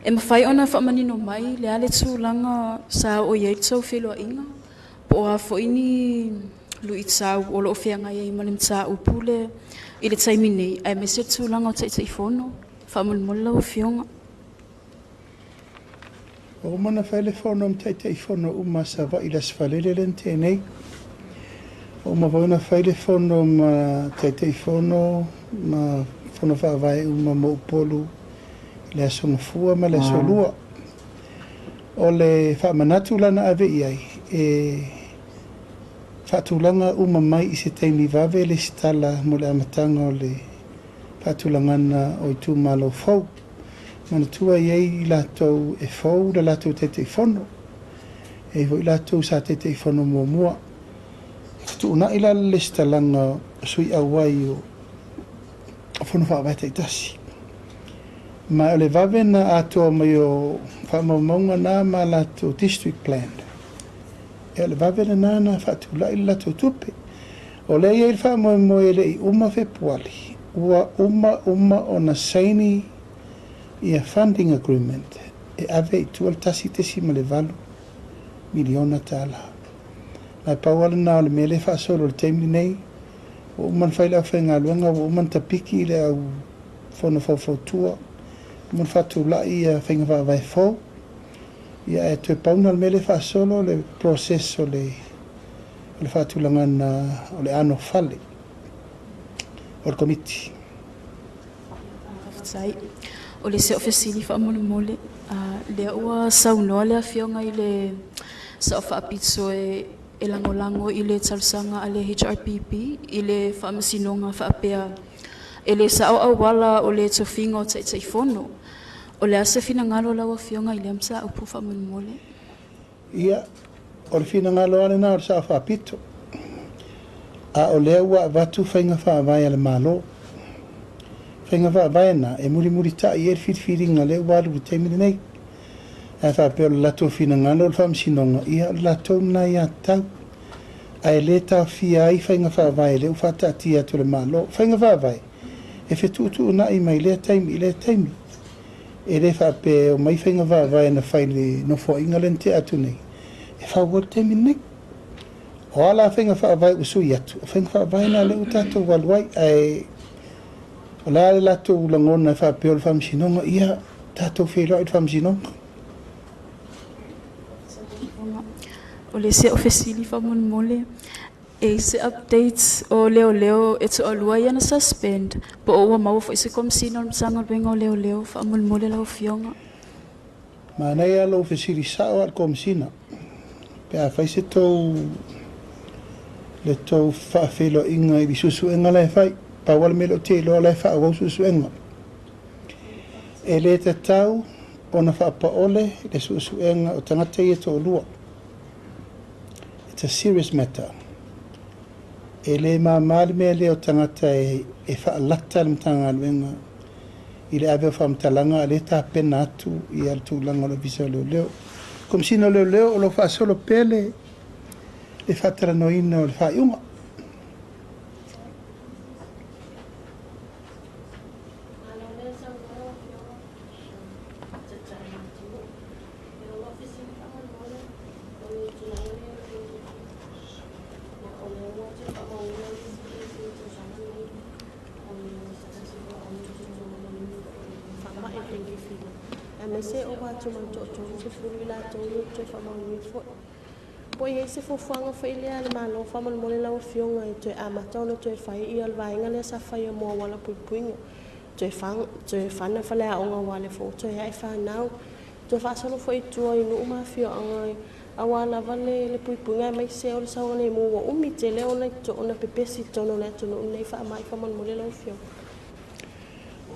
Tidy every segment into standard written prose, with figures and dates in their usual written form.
E mafai ona faamanino mai le a le tulaga sa oo i ai le tou feiloaiga, po o a foi ni luitau o lo o feagai ai ma le mataupu lea i le taimi nei, aemaise le tulaga o Taitaifono, faamolemole lau Afioga. Ua uma ona fai le fono ma Taitaifono uma a Savaii i le Aso Faraile lea na tea nei. Ua uma foi ona fai le fono ma Taitaifono ma Fono Faavae uma mo Upolu i le Aso Gafua ma le Aso Lua. O le faamanatu la na ave i ai, e faatulaga uma mai i se taimi vave le resitala mo le amataga o le faatulagaga o itumalo fou. Manatua e i ai i latou e fou le latou Taitaifono, e i ai foi i latou sa Taitaifono muamua. E fetuunai la le resitalaga o sui auai o Fono Faavae taitasi. Ma o le vave na atoa mai o faamaumauga na ma latou district plan, e o le vave lena na faatulai le latou tupe. O lea e i ai le faamoemoe e le i uma Fepuari, ua uma uma ona saini ia funding agreement e ave i tua le $1.8 miliona. Ma e pau lava lena o le mea lea e faasolo i le taimi lenei. Ua uma ona fai le aufaigaluega, ua uma ona tapiki le au fono faufautua, ua uma ona faatulai ia faiga faavae fou. Ia ae toe pau lena o le mea lea e faasolo le process o le faatulagaga o le anofale o le Komiti. Faafetai. O le isi au fesili faamolemole, lea ua saunoa le Afioga i le Sao Faapito e lagolago i le talosaga a le HRPP i le faamasinoga faapea e le sao auala o le tofiga o Taitaifono. O le a se finagalo o lau Afioga i lea mataupu faamolemole? Ia, o le finagalo lava lena o le Sao Faapito, a o lea ua avatu faiga faavae a le Malo. Faiga faavae na e mulimulitai i ai le filifiliga lea ua alu i le taimi lenei. Ae faapea o le latou finagalo o le faamasinoga, ia o le latou lena aiatatau. Ae le taofia ai faiga faavae lea ua faataatia atu e le Malo. Faiga faavae e fetuutuunai mai lea taimi i lea taimi. E le faapea e omai faiga faavae na fai i le nofoaiga lea na tea atu nei, e fau ai le taimi lenei. O a la faiga faavae ua sui atu, o faiga faavae na lea ua tatou alu ai. Ae o le a le latou lagona e faapea o le faamasinoga, ia tatou feiloai i le faamasinoga. O le isi au fesili faamolemole, e i ai se updates o leoleo e toalua ia na suspend, po o ua maua foi se Komesina o le Matagaluega o Leoleo faamolemole lau Afioga? Manaia lou fesili sao lava i le Komesina. Pe a fai se tou le tou faafeiloaiga i le suesuega la e fai. Pau lava le mea lea ou te iloa o la e faaauau suesuega. E le tatau ona faapaole le suesuega o tagata ia e toalua. It's a serious matter. E le mama le mea lea o tagata e faalata le Matagaluega i le ave o faamatalaga, a o lea e tapena atu ia le tulaga o le Ofisa o Leoleo. Komesina o Leoleo o lo o faasolo pea le faatalanoaina o le faaiuga.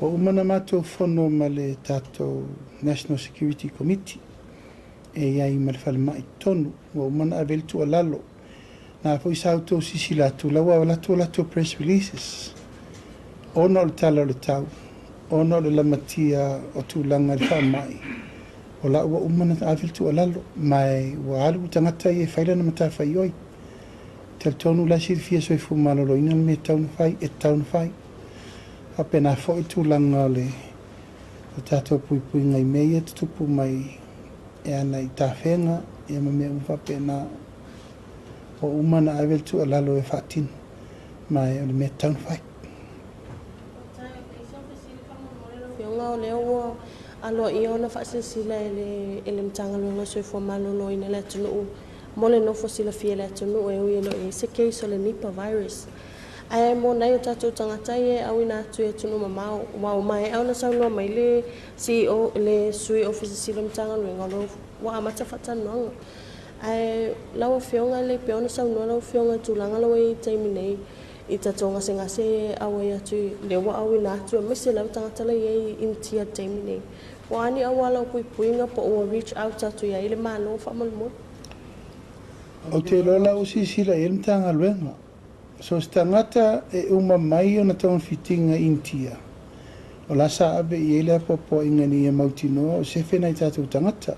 Ua uma ona matou fono ma le tatou National Security Committee e i ai ma le falemai tonu. Ua uma ona ave le tuualalo. Na foi sa outou silasila atu, la ua alu atu latou press releases. Ona o le tala o le tau, ona o le lamatia o tulaga i le faamai, o la ua uma ona ave le tuualalo, ma ua alu le tagata ia e fai lana matafaioi. Talitonu la e silafia e Soifua Maloloina le mea e tatau ona fai, e tatau ona fai. Faapena foi le tulaga o le O le tatou puipuiga i mea ia e tutupu mai e ana i tafega ia ma mea uma faapena. Ua uma ona ave le tuualalo e faatino, ma o le mea e tatau ona fai. Afioga o lea ua aloaia ona faasilasila e le e le Matagaluega o le Soifua Maloloina i le atunuu mo le nofo silafia e le atunuu e ui e le o i ai se case o le Nipah Virus. Ae mo nai o tatou tagata ia e auina atu i atunuu mamao, aua ua maea ona saunoa mai le CEO, le Sui Ofisa Sili o le Matagaluega, o lea ua amata faatalanoaga. Ae lau Afioga e le pei ona saunoa lau Afioga i le tulaga lea ua i ai i le taimi nei i tatou gasegase e auai atu lea ua auina atu aemaise lava tagata la e i ai i Initia i le taimi nei. Po o a ni auala o puipuiga po o ua reach out atu i ai le Malo faamolemole? Ou te iloa la ua silasila i ai le Matagaluega. So o se tagata e uma mai ona togafitiga i Initia, o la sa ave i ai le apoapoaiga ina ia mautinoa o sefe nai tatou tagata.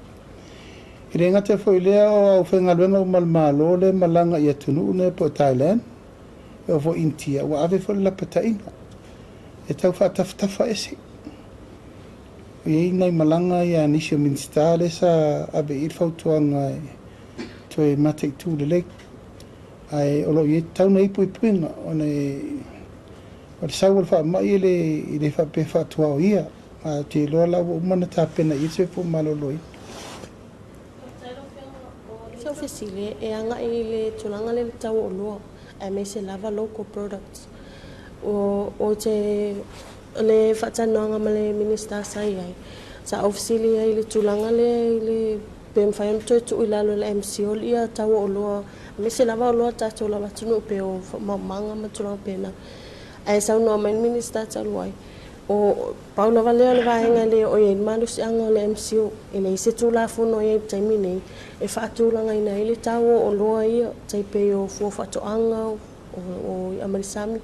E le gata foi i lea o aufaigaluega uma a le Malo lea e malaga i atunuu nei po o Thailand, e oo foi i Initia, ua ave foi le lapataiga e tau faatafatafa ese. E i ai nai malaga ia a nisi o Minisita lea sa ave i ai le fautuaga e toe mataitu lelei. Ae o lo o i ai, tatau ona i ai puipuiga ona o le sau o le faamai e le, e le faapea e faatuaoia. Ae ou te iloa la ua uma ona tapena i ai le soifua maloloina. Si au fesili e agai i le tulaga lea i le tau o oloa aemaise lava local products. O te le faatalanoaga ma le Minisita sa i ai, sa ou fesili ai i le tulaga lea i le pe mafai ona toe tuu i lalo e le MCIL ia tau o oloa aemaise lava oloa a le tatou lava atunuu pei o faamaumauga ma tulaga faapena. Ae saunoa mai le Minisita talu ai, o pau lava lea o le vaega e le oo i ai le malosiaga o le MCIL. E leai se Tulafono o i ai i le taimi nei e faatulagaina ai le tau o oloa ia, tai pei o fua o faatoaga, o i'a mai le sami.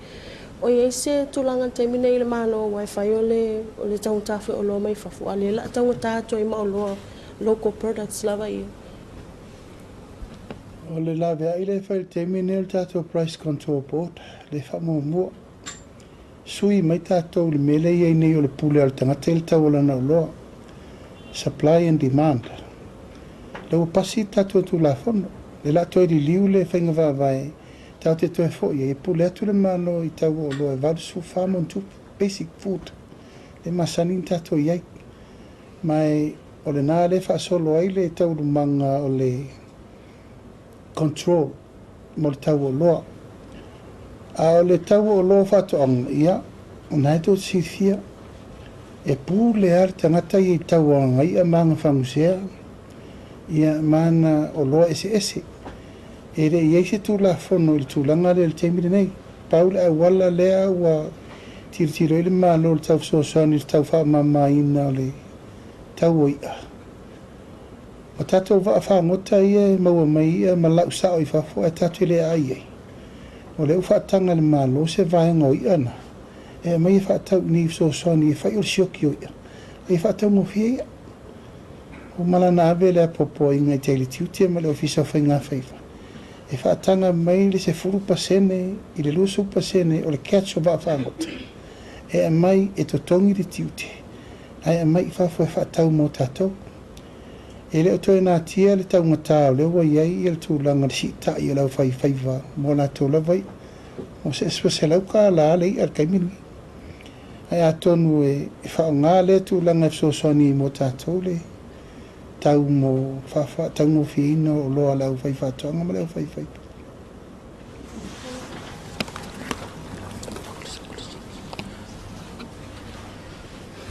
O i ai se tulaga i le taimi nei i le Malo aua e fai o le taugata foi o oloa mai fafo, a o lea o le a taugata atu ai ma oloa local products lava ia. O le laveai lea e fai i le taimi lenei o le tatou Price Control Board lea e faamuamua. Sui mai tatou i le mea lea e i ai nei o le pule a le tagata i le tau o lana oloa, supply and demand. Lea ua pasi le tatou Tulafono, lea o le a toe liliu le faiga faavae tatou te toe foi ai, e pule atu le Malo i tau o oloa e 84 ma ona tupu, basic food, lea e masani ona tatou i ai. Ma o lena lea e faasolo ai le taualumaga o le control mo le tau o oloa. A o le tau o oloa o faatoaga, ia, o lena e tou te silafia, e pule lava le tagata ia i tau o ana i'a ma ana fagusea, ia, ma ana oloa eseese. E le i i ai se Tulafono i le tulaga lea i le taimi lenei. Pau le auala lea ua tilotilo ai le Malo i le tau fesoasoani i le tau faamamaina o le tau o i'a, O tatou vaa fagota ia e maua mai i'a ma lau sao i fafo ae tatou te le aai ai. O lea ua faataga e le Malo se vaega o i'a na e aumai e faatau i nei i fesoasoani e fai o le sioki o i'a ae ia faataugofie i'a. Ua uma la ona ave le apoapoaiga i tai le tiute ma le Ofisa o Faiga Faiva e faataga mai le 10% i le 20% o le catch o vaa fagota e aumai e totogi le tiute ae aumai i fafo e faatau mo tatou. E le o toe natia le taugata o lea ua i ai le tulaga o le siitai o le aufaifaiva mo latou lava i'a. Ua se $100 le i'a i le taimi lenei. Ae atonu e faaaoga lea tulaga e fesoasoani ai mo tatou le tau mo faataugofieina o oloa a le aufaifaatoaga ma le aufaifaiva.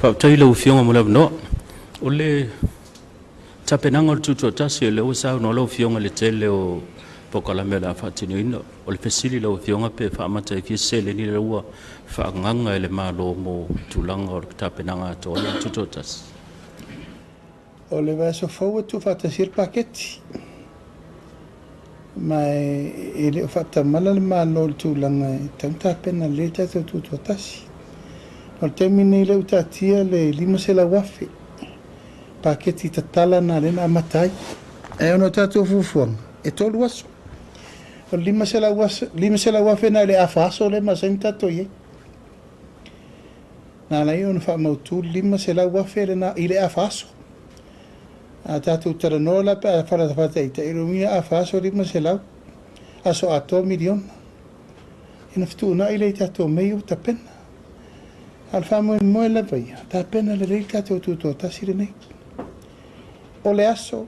Faafetai i lau Afioga mo le avanoa. O le tapenaga o le tutoatasi, o lea ua saunoa lau Afioga i le tele o polokalame o le a faatinoina. O le fesili i lau Afioga pe faamata ai fia se seleni lea ua faaagaaga e le Malo mo tulaga o le tapenaga atoa o le tutoatasi. O le vaiaso fou e tuufaatasi ai le paketi, ma e le o faatamala le Malo i le tulaga e tatau ona tapena lelei le tatou tutoatasi. O le taimi lenei lea ua taatia le $500,000 paketi tatala lena lea na amata ai. Ae ona o tatou fuafuaga, e 3 aso. O le $500,000 lena i le afa aso lea e masani ona tatou i ai. Na ala ai ona faamautu le $500,000 lena i le afa aso. A tatou talanoa la pe a faataitai, o lona uiga afa aso 500, aso atoa miliona. Ona fetuunai lea i tatou mea ia ua tapena. A o le faamoemoe lava ia, tapena lelei le tatou tutoatasi lenei. O le aso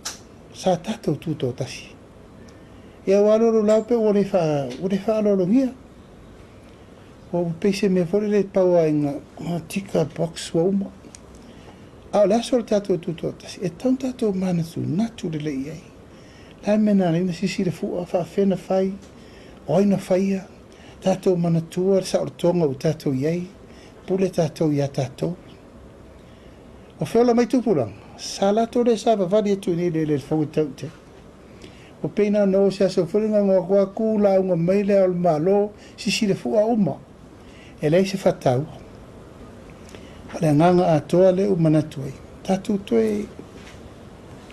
sa tatou tutoatasi. Ia ua alualu lava pe ua le faaaloalogia. Ua pei se mea foi lele pau lava ina tika box ua uma. A o le aso o le tatou tutoatasi, e tatau ona tatou manatunatu lelei i ai. O le a le mea na ala ai ona sisi le fua, faapefea ona fai, o ai na faia, tatou manatua le saolotoga ua tatou i ai, pule tatou ia tatou. O feola mai tupulaga, sa latou le savavali atu i inei i le eleele fou e tau i tai. Ua pei na ona o se aso foi lea na gogo atu lauga mai le Ao o le Malo, sisi le fua uma. E leai se faataua. O le agaga atoa lea ua manatu ai, tatou toe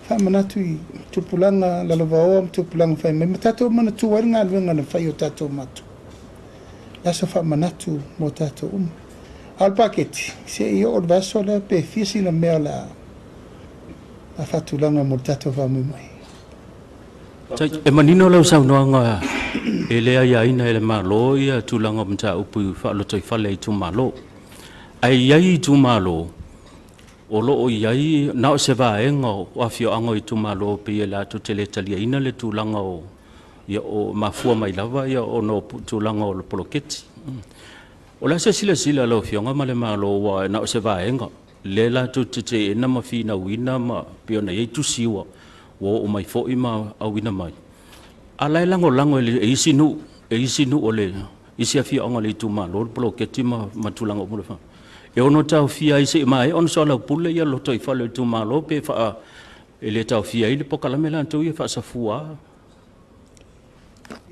faamanatu i tupulaga lalovaoa ma tupulaga fai mai, ma tatou manatua ai le galuega na fai e o tatou matua. Le aso faamanatu mo tatou uma. A o le paketi, se i oo i le vaiaso lea pe fia sina mea o le a faatulaga mo le tatou faamoemoe. E manino lau saunoaga e le aiaina e le Malo ia tulaga o mataupu faalotoifale a itumalo. Ae i ai itumalo o lo o i ai na o se vaega o afioaga o itumalo pei e latou te le taliaina le tulaga o ia o mafua mai lava ia ona o tulaga o le poloketi. O le a se silasila a lau Afioga ma le Malo ua na o se vaega lea latou te teena ma finauina ma pei ona i ai tusi ua oo mai foi ma auina mai, a o la e lagolago e isi nuu, e isi nuu o le isi afioaga o le itumalo le poloketi ma tulaga uma le e ono taofia ai seia maea ona soalaupule ia lotoifale o itumalo pe e le taofia ai le polokalame latou ia e faasafua.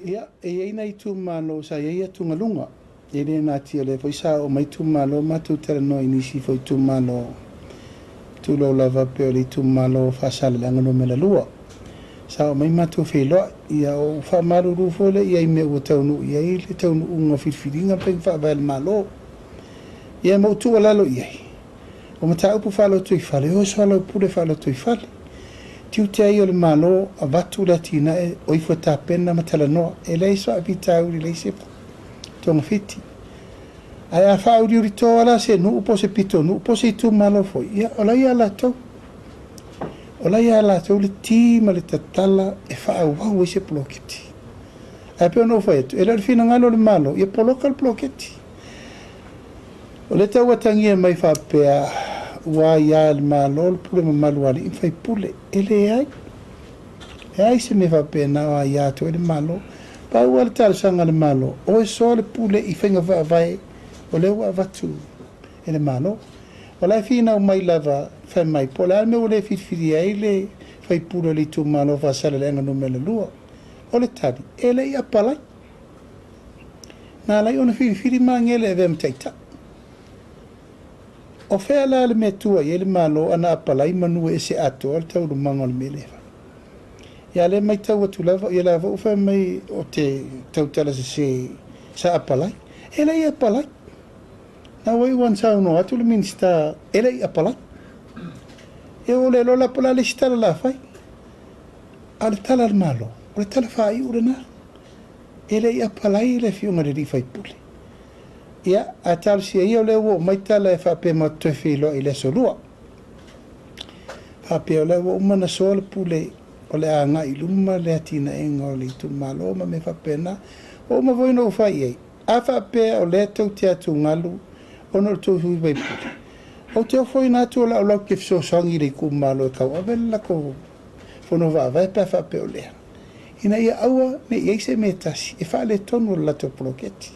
Ia, e i ai nai itumalo sa i ai atugaluga, e le natia, o lea foi sa oo mai itumalo matou talanoa i nisi foi itumalo, tulou lava, pei o le itumalo o Faasaleleaga Nu.2. Sa oo mai matou feiloai, ia ou faamalulu foi lea i ai i mea ua taunuu i ai le taunuuga o filifiliga ma faiga faavae a le Malo. Ia ma ou tuualalo i ai, o mataupu faalotoifale, o e soalaupule faalotoifale. Tiute ai o le Malo avatu le atinae o ifo e tapena ma talanoa, e leai se faafitauli, leai se togafiti. Ae a faauliulitoa la se nuu po o se pitonuu po o se itumalo foi, ia o la ia latou. O la ia latou le ti ma le tatala e faaauau ai se poloketi. Ae pei ona ou fai atu, e le o le finagalo o le Malo ia poloka le poloketi. O lea tau atagia mai faapea ua aia e le Malo le pule mamalu a alii ma faipule. E leai. Leai se mea faapena o aia atu ai le Malo. Pau lava le talosaga a le Malo, o e soa le pule i faiga faavae o lea ua avatu e le Malo. O la e finau mai lava fai mai po o le a le mea ua le filifilia ai le faipule o le itumalo o Faasaleleaga Nu.2. O le tali, e le i apalai. Na ala ai ona filifili Magele e avea ma taitai. O fea la le mea tua i ai le Malo ana apalai manu e ese atoa le taualumaga o le mea lea e fai. Ia lea matau atu lava, ia la foi fai mai o te tautala sese sa apalai. E le i apalai. Na ua iu lava ina saunoa atu le Minisita e le i apalai. Ia ua le iloa la po o le a le isi tala o le a fai. A o le tala a le Malo, o le tala faaiu lena. E le i apalai le afioga i le alii faipule. Ia, ae talosia ia o lea ua oo mai tala e faapea matou te toe feiloai i le aso Lua. Faapea o lea ua uma ona soa le pule o le a agai i luma le atinaega o le itumalo ma mea faapena. Ua uma foi ona ou fai i ai, a faapea o lea tou te atugalu ona o le tou sui usufono, ou te ofoina atu o lau latou te fesoasoani i le itumalo e tauave le latou fono faavae pe a faapea o lea, ina ia aua ne i i ai se mea e tasi e faaletonu o le latou poloketi.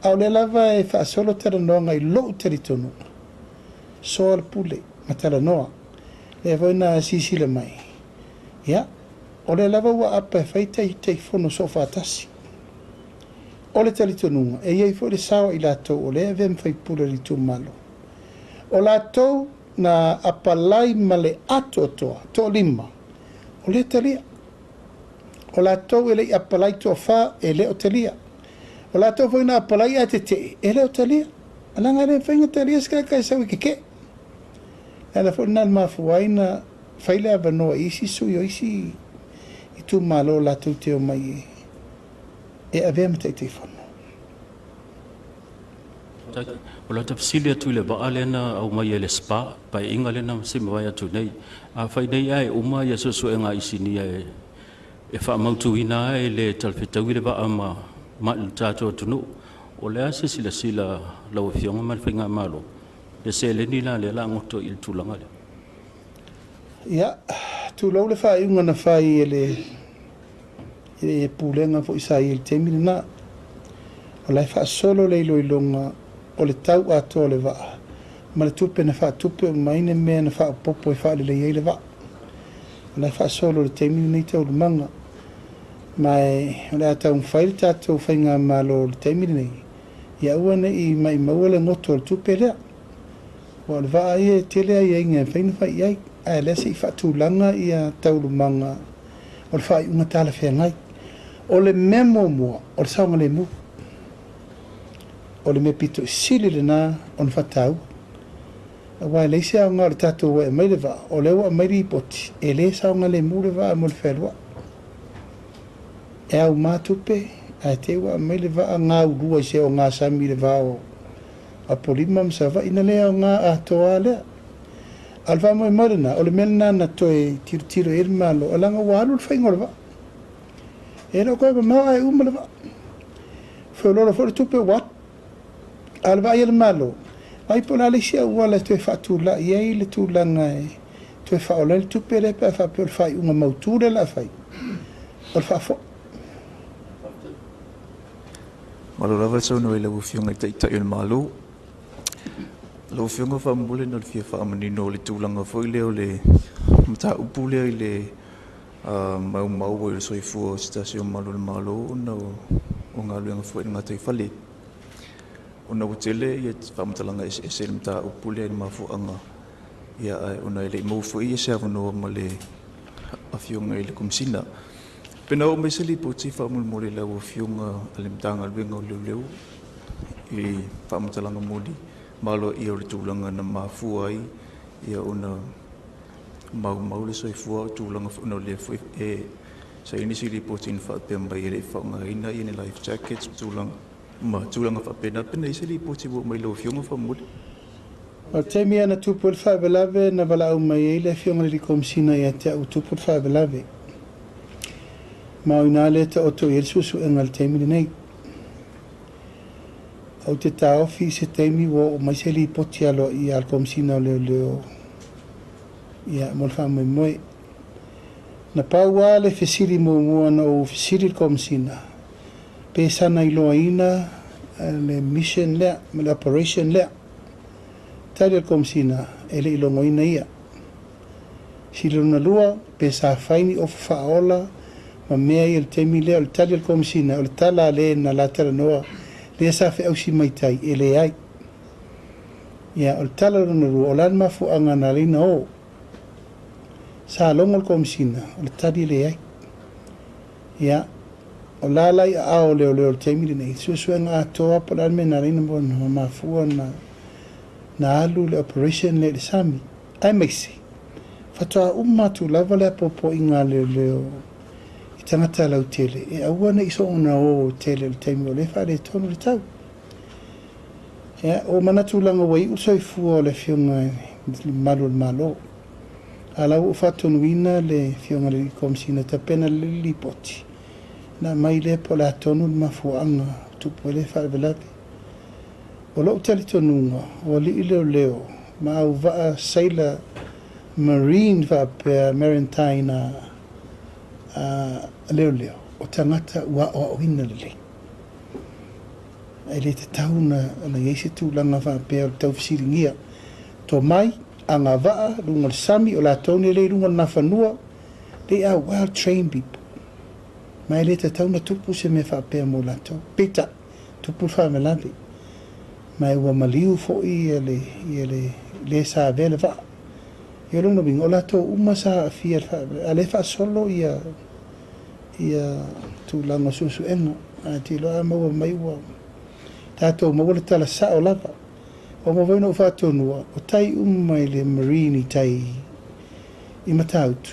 A o lea lava e faasolo talanoaga i lou talitonuga, soa le pule ma talanoa. Lea foi na silasila mai, ia, o lea lava ua apa e fai Taitaifono soofaatasi. O le talitonuga, e i ai foi le sao a i latou o lea e avea ma faipule o le itumalo. O latou na apalai ma le atoatoa, toalima, o lea e talia. O latou e le i apalai toafa, e le o talia. O latou foi na apalai ae tetee, e le o talia. Leaga e le mafai ona talia se tagata e sau e tetee. O le ala foi lena na mafua ai ona fai le avanoa i isi sui o isi itumalo latou te omai e avea ma Taitaifono. O le ta fesili atu i le vaa lea na aumai e le SPA, paeaiga lea na se i mavae atu nei. Afai nei ae uma ia suesuega a isinia e faamautuina ai le talafetaui le vaa ma le tatou atunuu, o le a se silasila lau Afioga ma le Faigamalo le seleni la lea o le a goto i le tulaga lea? Ia, tulou le faaiuga na fai e le Pulega foi sa i ai i le taimi lena. O la e faasolo le iloiloga o le tau atoa o le vaa ma le tupe na faatupe uma ai le mea na faaopoopo e faalelei ai le vaa. O la e faasolo i le taimi lenei taualumaga. Ma o le a taumafai le tatou faigamalo i le taimi lenei, ia aua ne i maimaua le goto o le tupe lea. Aua o le vaa ia e tele aiaiga e mafai ona fai i ai, ae o lea se i faatulaga ia taualumaga o le faaiuga talafeagai. O le mea muamua, o le saogalemu. O le mea pito sili lena ona faataua. Aua e leai se aoga o le tatou e aumai le vaa, o lea ua aumai lipoti, e le saogalemu le vaa mo le fealuai. E aumā tupe, ae te i ua aumai le vaa gaulua i se ogasami i le va o Apolima ma Savaii, na le aoga atoa lea. A o le faamoemoe lena, o le mea lena na toe tilotilo i ai le Malo, o leaga ua alu le faiga o le vaa. E le o toe mamao ae uma le vaa. Feoloolo foi le tupe ua alu. A o le vaai a le Malo, vaai po o le a le isi auala e toe faatulai ai le tulaga e toe faaola ai le tupe lea pe a faapea o le faaiuga mautu lea o le a fai, o le faafoi. Malo lava le saunoa i lau Afioga i le Taitai o le Malo. Lau Afioga faamolemole na o le fia faamanino o le tulaga foi lea o le mataupu lea i le maumau ai o le soifua o se tasi o malu o le Malo ona o galuega foi i le gataifale. Ona ua tele ia faamatalaga eseese i le mataupu lea i le mafuaaga, ia ae ona e le i maua foi se avanoa ma le Afioga i le Komesina. Pe na oo mai se lipoti faamolemole i lau Afioga a le Matagaluega o Leoleo i faamatalaga moni ma aloaia o le tulaga na mafua ai ia ona maumau le soifua o tulaga foi ona o lea foi e sa i ai nisi lipoti na faapea mai e le i faaaogaina ni life jackets ma tulaga faapena. Pe na i ai se lipoti ua oo mai i lau Afioga faamolemole? O le taimi lava na tupu ai le faalavelave na valaau mai ai le Afioga i le Komesina ia te au ua tupu le faalavelave. Ma o i ina lea e taoto i ai le suesuega i le taimi lenei. Ou te taofi i se taimi ua oo mai se lipoti aloaia a le Komesina o Leoleo ia mo le faamoemoe. Na pau lava le fesili muamua na ou fesili i le Komesina, pe sana iloaina le mission lea ma le operation lea. Tali a le Komesina, e le i logoina ia. Fesili lona lua, pe sa fai ni ofa faaola ma mea ia i le taimi lea. O le tali a le Komesina, o le tala a le na la talanoa lea sa feausi mai tai, e leai. Ia, o le tala lona lua, o le a le mafuaaga na ala ai ona o. Sa logo le Komesina, o le tali e leai. Ia, o la la i aao o leoleo i le taimi lenei, suesuega atoa po o le a le mea na ala ai ona mafua na alu le operation lea i le sami. Aemaise, faatoa uma atu lava le apoapoaiga a leoleo i tagata lautele e aua ne i soona o tele i le taimi o lea e faaletonu le tau. Ia, ua manatu leaga ua iu le soifua o le Afioga i le Malu o le Malo. A o la ua ou faatonuina le Afioga i le Komesina e tapena lelei le lipoti ona aumai lea po o le a tonu le mafuaaga ua tupu ai lea faalavelave. O lou talitonuga, o alii leoleo ma auvaa sailor marine faapea maritime a leoleo, o tagata ua aoaoina lelei. E le tatau ona i ai se tulaga faapea o le taufesiligia. Tomai, agavaa, luga o le sami, o latou nei lea i luga o le nafanua, they are well trained people. Ma e le tatau ona tupu se mea faapea mo latou. Peitai, tupu le faalavelave, ma e ua maliu foi ia le le sa avea le vaa. Ia o lona uiga, o latou uma sa aafia i le faalavelave, a o lea e faasolo ia tulaga o suesuega. Ae te iloa a maua mai ua tatou maua le tala sao lava. Ua maua foi ona ou faatonua, o tai uma i le marine i tai i Matautu,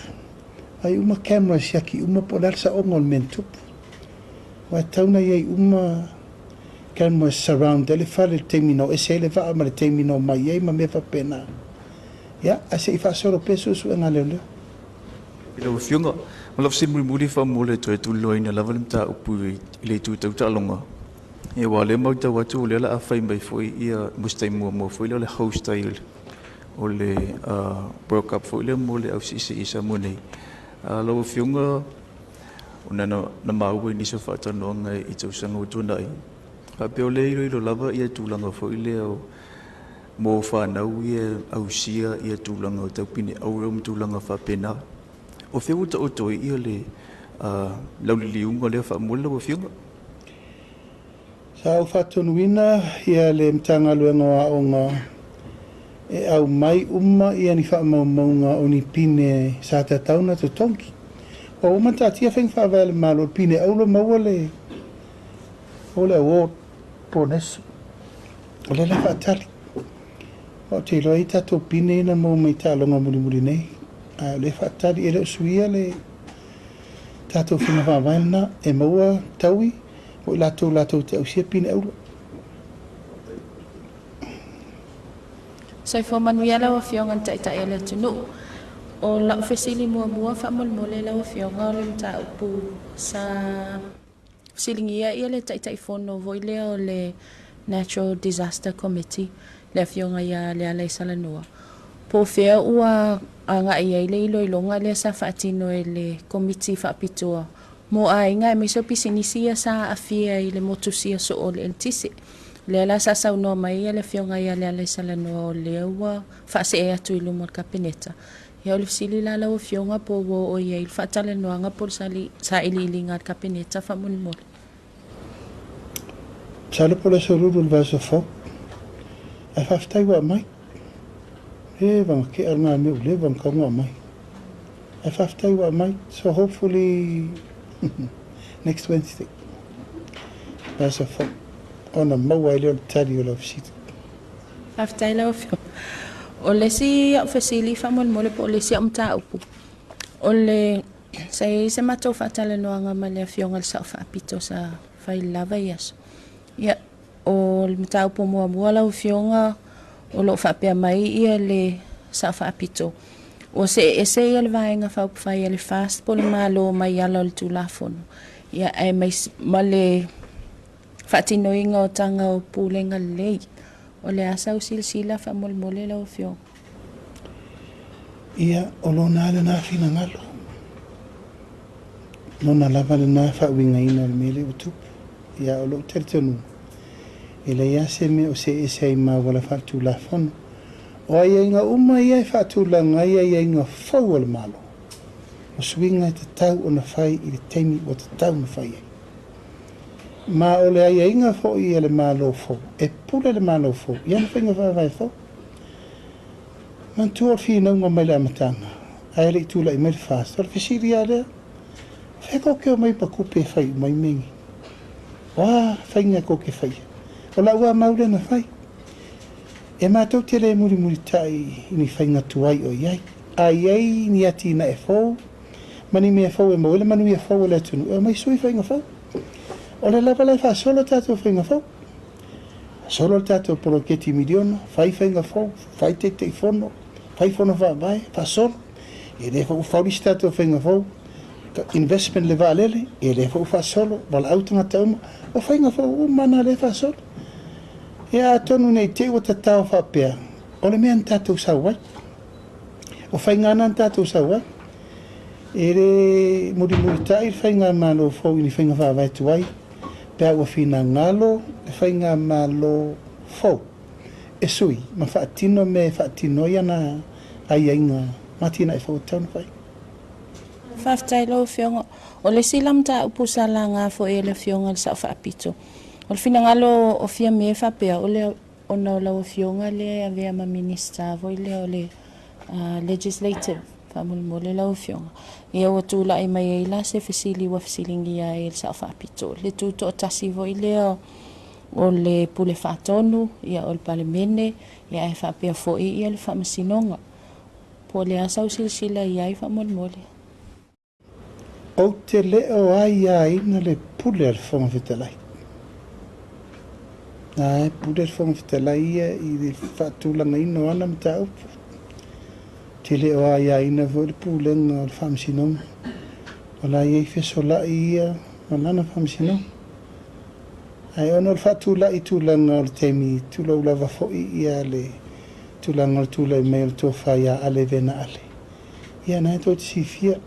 ai uma camera siaki uma po o le a le saoga o le mea na tupu. Aua e tatau ona i ai uma cameras surround ai le fale i le taimi na o ese ai le vaa ma le taimi na omai ai ma mea faapena. Ia, ae se i faasolo pea suesuega a leoleo. I lau Afioga, o lau fesili mulimuli faamolemole e toe tuliloaina lava le mataupu i le itu tau taaloga. Ia aua o lea e matau atu o lea o le a fai mai foi ia mo se taimi muamua foi lea o le host ai o le World Cup foi lea mo le au siisii i Samoa nei. Lau Afioga, ona na maua i nisi o faatalanoaga i tausaga ua tuanai, faapea o lea e iloilo lava ia tulaga foi lea o mo fanau ia e ausia ia tulaga o tau pine auro ma tulaga faapena. O fea ua taoto ai ia le lauliliuga lea faamolemole lau Afioga? Sa ou faatonuina ia le Matagaluega o Aoga e aumai uma ia ni faamaumauga o ni pine sa tatau ona totogi. Ua uma ona taatia faiga faavae a le Malo, o le pine auro maua le maua le award ponesi. O lea la e faatali. Ma ou te iloa e i ai tatou pine ia na maua mai taaloga mulimuli nei, ae o lea e faatali, e le o suia le tatou faiga faavae lena, e maua taui mo i latou latou te ausia pine auro. Soifua manuia lau Afioga i le Taitai o le atunuu. O lau fesili muamua faamolemole lau Afioga o le mataupu sa fesiligia ia le Taitaifono foi lea o le Natural Disaster Committee, le Afioga ia Lealaisalanoa, po o fea ua agai ai le iloiloga lea sa faatino e le Komiti Faapitoa mo aiga aemaise o pisinisi ia sa aafia i le motusia soo o le eletise. O lea la sa saunoa mai le Afioga ia Lealaisalanoa o lea ua faasee atu i luma o le Kapeneta. Ia o le fesili la lau Afioga po ua oo i ai le faatalanoaga po o le sailiiliga a le Kapeneta faamolemole. Masalo po o le aso lulu o le vaiaso fou. Ae faafetai ua aumai. Leva na tea lena mea ua leva ona tatau ona aumai. Ae faafetai ua aumai. So hopefully next Wednesday, vaiaso fou, ona maua ai lea o le tali o lau fesili. Faafetai lau Afioga. O le isi au fesili faamolemole po o le isi au mataupu, o le sa i ai se matou faatalanoaga ma le Afioga i le Sao Faapito sa fai i le la vaiaso. Ia, o le mataupu muamua lau Afioga, o lo o faapea mai ia le Sao Faapito, ua see ese ia le Vaega Faaupufai a le FAST po o le Malo mai ala o le Tulafono, ia ae ma le faatinoina o taga o pulega lelei. O le a sau silasila faamolemole lau Afioga? Ia, o lona lava lena finagalo. Lona lava lena faauigaina o le mea lea ua tupu. Ia, o lou talitonuga, e leai lava se mea o see ese ai ma auala faaletulafono. O aiaiga uma ia e faatulaga ai aiaiga fou a le Malo, o suiga e tatau ona fai i le taimi ua tatau ona fai ai. Ma o le aiaiga foi a le Malo fou, e pule le Malo fou i ana faiga faavae fou. Manatua o le finauga mai le amataga, ae le i tulai mai le FAST, o le fesili lava lea, o fea kou te omai ma tupe e fai uma ai mea nei? O a faiga kou te faia? O lau lava mau lea na fai. E matou te le mulimulitai i ni faiga tuai o i ai. A i ai ni atinae fou, ma ni mea fou e maua ai le manuia fou o le atunuu, e omai sui faiga fou. O lea lava la e faasolo tatou faiga fou. Faasolo le tatou poloketi miliona, fai faiga fou, fai Taitaifono, fai fono faavae, faasolo. E lea foi ua fau le isi tatou faiga fou, investment le vaalele, e lea foi ua faasolo, valaau tagata uma. O faiga fou uma na lea e faasolo. Ia atonu ne i te i ua tatao faapea, o le mea na tatou sau ai. O faiga na na tatou sau ai. E le mulimulitai le faigamalo fou i ni faiga faavae tuai pe a ua finagalo le faigamalo fou e sui ma faatino mea e faatino ai ana aiaiga ma atinae fou e tatau ona fai. Faafetai lau Afioga. O le isi la mataupu sa laga foi e le Afioga i le Sao Faapito, o le finagalo o Fiame faapea, o le ona o lau Afioga lea e avea ma Minisita foi lea o le Legislative, faamolemole lau Afioga, ia ua tulai mai ai la se fesili ua fesiligia ai e le Sao Faapito, le tutoatasi foi lea O le Pule Faatonu, ia o le Palemene, ia ae faapea foi ia le Faamasinoga. Po o le a sau silasila i ai faamolemole? Ou te le o aiaina le pule a le Fofoga Fetalai. Na e pule le Fofoga Fetalai ia i le faatulagaina o ana mataupu. Ou te le o aiaina foi le pulega o le Faamasinoga. O la e i ai fesolai ia ma lana Faamasinoga. Ae ona o le faatulai tulaga o le taimi, tulou lava foi ia le tulaga o le tulai mai o le tofa ia Ale Vena Ale. Ia na e tou te silafia,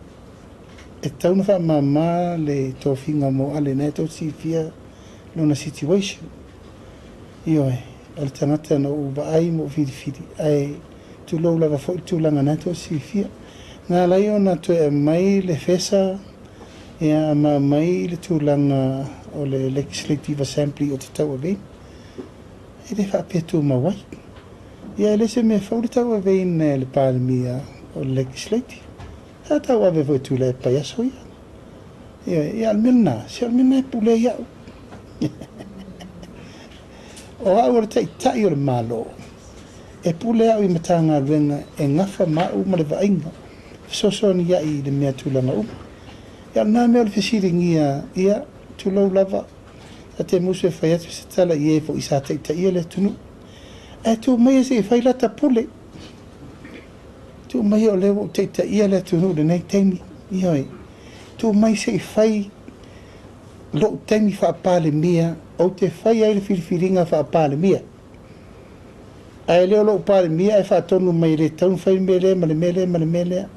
e tatau ona faamama le tofiga mo Ale, na e tou te silafia lona situation. Ioe, o le tagata na ou vaai ma ou filifili, ae tulou lava foi le tulaga na e tou te silafia. Na ala ai ona toe aumai le fesa, ia, ma aumai le tulaga o le Legislative Assembly o te tauaveina. E le faapea tumau ai. Ia e le se mea fou le tauaveina e le Palemia o le Legislative. Sa tauave foi e Tuilaepa i aso ia. Ia, ia o le mea lena, se o le mea lena e pule ai au. O au o le Taitai o le Malo, e pule au i Matagaluega e gafa ma au ma le vaaiga, fesoasoani ai i le mea tulaga uma. Ia o lena mea o le fesiligia, ia, tulou lava, sa te musu e fai atu se tala i e foi sa taitaia le atunuu. Ae tuu maia se i fai lata pule. Tuu maia o lea ua ou taitaia le atunuu i lenei taimi. Ioe, tuu mai se i fai lou taimi faa-Palemia, ou te fai ai le filifiliga faa-Palemia. Ae le o lou Palemia ae faatonu mai e le tatau ona fai le mea lea ma le mea lea ma le mea lea.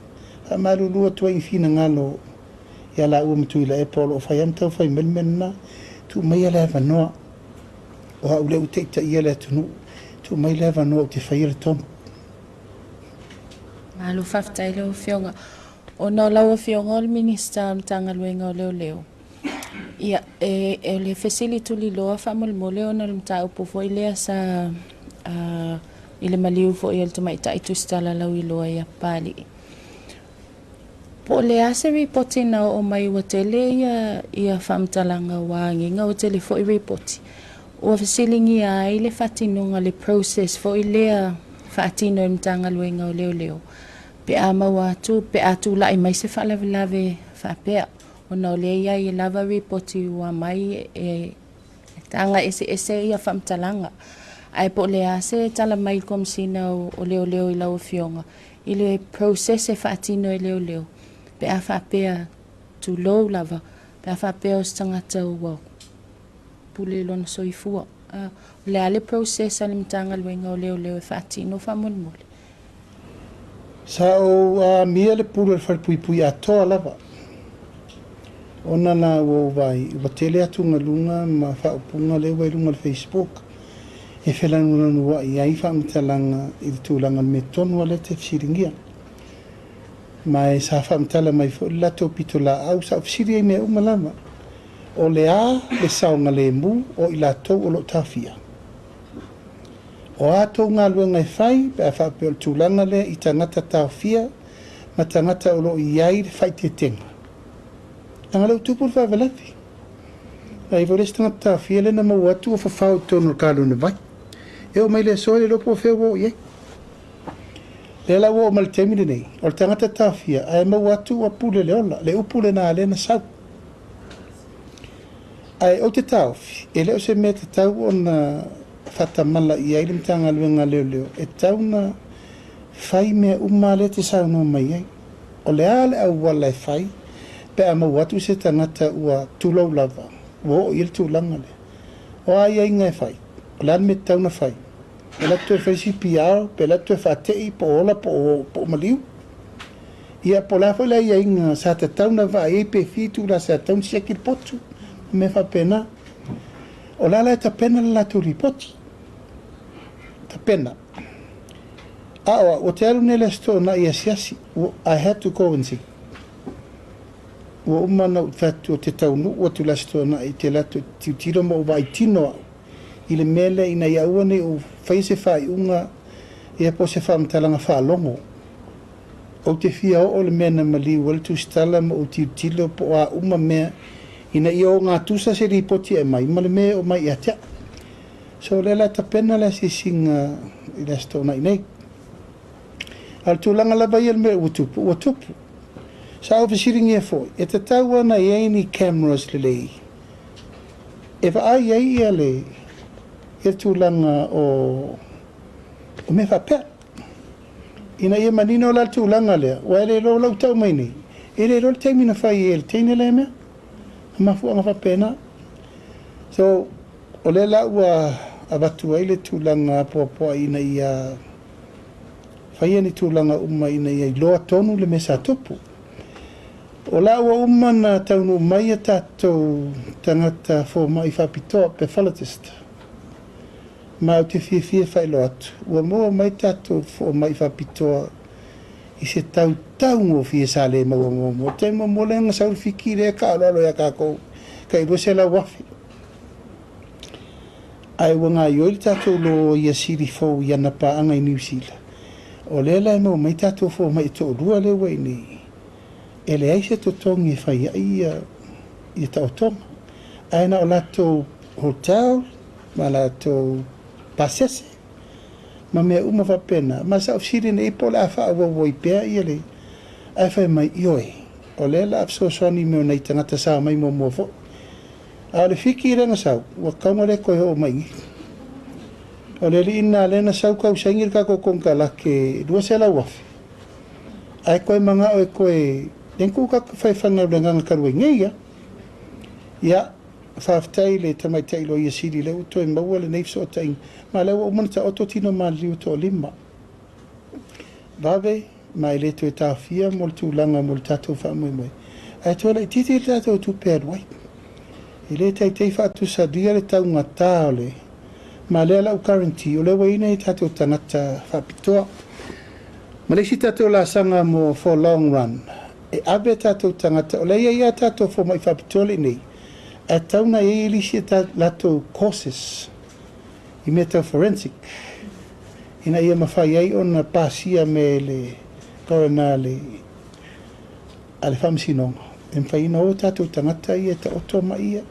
Faamalulu atu ai i finagalo ia laua ma Tuilaepa o lo o fai lava ma tau fai mai le mea lena. Tuu maia le avanoa, o au lea ua taitaia le atunuu, tuu mai le avanoa ou te faia le tonu. Malo faafetai lau Afioga. Ona o lau Afioga o le Minisita o le Matagaluega o Leoleo, ia, e, o le fesili tuliloa faamolemole ona o le mataupu foi lea sa i le maliu foi o le Tamaitai Tusitala Lauiloa ia Papalii. Po o le a se ripoti na oo mai ua tele ia, ia faamatalaga ua agiga ua tele foi ripoti. Ua fesiligia ai le faatinoga le process foi lea faatino e le Matagaluega o Leoleo pe a maua atu pe a tulai mai se faalavelave faapea ona o lea e i ai e lava ripoti ua aumai e taga eseese ia faamatalaga. Ae po o le a se tala mai i le Komesina o Leoleo i lau Afioga i le process e faatino e leoleo pe a faapea, tulou lava, pe a faapea o se tagata ua pule i lona soifua. O le a le process a le Matagaluega o Leoleo e faatino faamolemole? Sa ou amia le pule o le falepuipui atoa lava, ona la ua ou vaai ua tele atugaluga ma faaupuga lea ua i luga o le Facebook e felanulanuai ai faamatalaga i le tulaga o le mea tonu lava lea e te fesiligia. Ma e sa faamatala mai foi le latou pitolaau, sa ou fesili ai i mea uma lava, o le a le saogalemu o i latou o lo o taofia? O a tou galuega e fai pe a faapea o le tulaga lea i tagata taofia ma tagata o lo o i ai le faaeteetega? Leaga o lea ua tupu le faalavelave. A i ai foi le isi tagata taofia lea na maua atu ua fafao i totonu o le kalone vai. E oo mai le aso e le iloa po o fea ua oo i ai. Lea la ua oo mai le taimi lenei, o le tagata taofia ae maua atu ua pule le ola, le upu lena lea na sau. Ae ou te taofi, e le o se mea tatau ona faatamala i ai le Matagaluega a Leoleo, e tatau ona fai mea uma lea e te saunoa mai ai. O le a le auala e fai pe a maua atu se tagata ua tulou lava, ua oo i ai le tulaga lea? O a aiaiga e fai? O le a le mea e tatau ona fai? Pe alu atu toe fai CPR, pe alu atu toe faatei, po o ola po o maliu? Ia, po o le a foi le aiaiga sa tatau ona vaai ai pe fia itula sa tatau ona siaki le potu, ma mea faapena. O la la e tapena le latou lipoti. Tapena. A o au, ou te alu nei i le Aso Toonai e asiasi. I had to go and see. Ua uma ona ou fai atu ou te taunuu atu i le Aso Toonai, ou te alu atu ou te tilotilo ma ou vaai tino au i le mea lea ina ia aua ne i ou faia se faaiuga ia po o se faamatalaga faalogo. Ou te fia oo le mea na maliu ai le tusitala ma ou tilotilo po o a uma mea ina ia ogatusa se lipoti e aumai ma le mea e oo mai ia te au. So o lea o le a tapena le asiasiga i le Aso Toonai nei. A o le tulaga lava ia i le mea ua tupu, ua tupu. Sa ou fesiligia foi, e tatau lava ona i ai ni cameras lelei e vaai ai ia le ia le tulaga o o mea faapea. Ina ia manino la le tulaga lea, aua e le iloa o lau tau mai nei, e le iloa le taimi na fai ai e le teine lea mea. Mafuaaga faapena. So, o lea la ua avatu ai le tulaga apoapoai ina ia faia ni tulaga uma ina ia iloa tonu le mea sa tupu. O la ua uma na taunuu mai a tatou tagata fomai faapitoa, pathologist, ma ou te fiafia e faailoa atu, ua maua mai tatou fomai faapitoa i se tau taugofie sa le maua muamua. O le taimi muamua lea na sau le Fiti lea e taaaloalo ia tatou tai $200,000. Ae ua gaoioi le tatou Loia Sili fou i ana paaga i Niu Sila. O lea la e maua mai tatou fomai e toalua lea ua i inei, e leai se totogi e fai ai ia taotoga, ae na o latou hotel ma latou pasese ma mea uma faapena. Ma sa ou fesili nei po o le a faaauau ai pea ia le, ae fai mai, ioe, o lea o le a fesoasoani i mea o nai tagata sa omai muamua foi. A o le Fiti lea na sau, ua tatau ona le toe oo mai i i. O le alii lena lea na sau tau saini le tatou konekarate $200,000, ae toe manao e toe, lea na tuu tatou faifaigaluegaga talu ai nei lava. Ia, faafetai i le Tamaitai Loia Sili o lea ua toe maua lenei fesootaiga, ma o lea ua uma ona taoto tino maliliu e toalima. Vave, ma e le toe taofia mo le tulaga mo le tatou faamoemoe, ae toe laitiiti le tatou tupe e alu ai. E le taitai faatusalia le taugata o le, ma lea la ua guarantee, o lea ua i ai nai tatou tagata faapitoa. Ma le isi tatou laasaga mo for long run, e ave tatou tagata, o lea e i ai lava tatou fomai faapitoa lea i inei, ae tatau ona i ai isi a latou courses i mea tau forensic, ina ia mafai ai ona pasia me le coroner a le faamasinoga, e mafai ona o tatou tagata ia e taoto mai ia.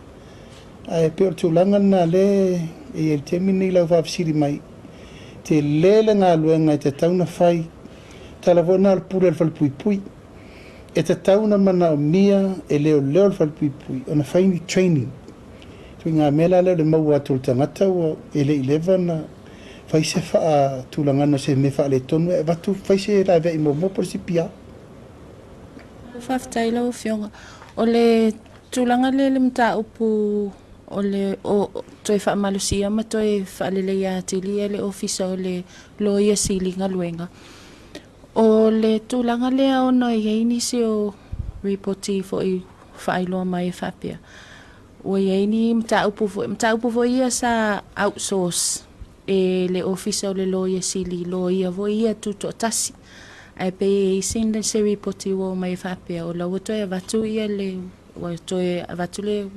Ae pei o le tulaga lena lea e i ai i le taimi lenei lau faafesili mai, tele le galuega e tatau ona fai, tala foi lena o le pule a le falepuipui. E tatau ona manaomia e leoleo le falepuipui ona fai ni training. Ituaiga mea la lea o le maua atu o le tagata ua e le i leva ona fai se faatulagaga o se mea faaletonu e avatu fai se laveai muamua po o le CPR. Faafetai lau Afioga. O le tulaga lea i le mataupu o le o toe faamalosia ma toe faaleleia atili e le Ofisa o le Loia Sili galuega. O le tulaga lea ona e i ai nisi o ripoti foi faailoa mai e faapea, ua i ai ni mataupu foi, mataupu foi ia sa outsource e le Ofisa o le Loia Sili, loia foi ia tutoatasi. Ae pei e i ai se ripoti ua omai e faapea, o la ua toe avatu ia le, ua toe avatu le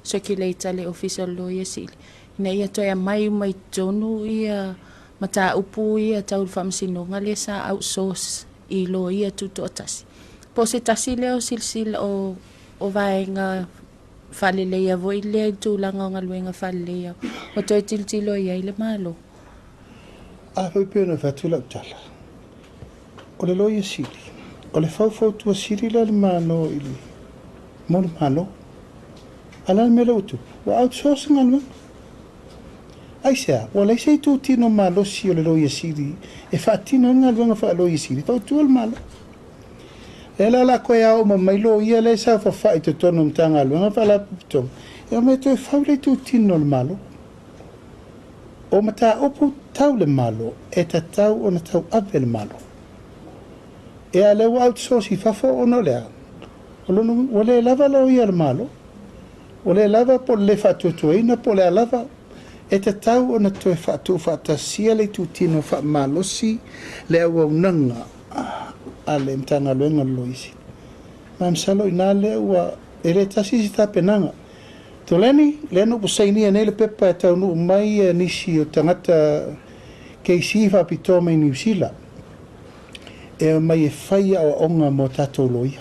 circulate a le Ofisa o le Loia Sili, ina ia toe aumai uma i totonu ia mataupu ia tau le faamasinoga lea sa outsource i loia tutoatasi. Po o se tasi lea o silasila o vaega faaleleia foi lea i tulaga o galuega faaleleia ua toe tilotilo i ai le Malo. A foi pei ona fai atu lau tala, o le Loia Sili, o le faufautua sili lea a le Malo i le, mo le Malo. A o le a le mea lea ua tupu? Ua outsource le galuega. Aisea? Ua leai se itutino malosi o le Loia Sili e faatino ai le galuega faa-Loia Sili e fautua le Malo. Lea la o le a toe ao uma mai loia lea e saofafai i totonu o Matagaluega ma Faalapotopotoga e omai e toe fau le itutino o le Malo. O mataupu tau le Malo e tatau ona tauave le Malo. E a lea ua outsource i fafo ona o le a? O lona uiga ua le lava loia a le Malo, ua le lava po o le le faatuatuaina po o le a lava. E tatau ona toe faatuufaatasia le itutino faamalosi le auaunaga a le Matagaluega o le Loia Sili. Ma e masalo i ina lea ua e le tasi se tapenaga. Toleni, lea na ou sainia nei le pepa e taunuu mai nisi o tagata KC faapitoa mai Niu Sila e omai e fai aoaoga mo tatou loia.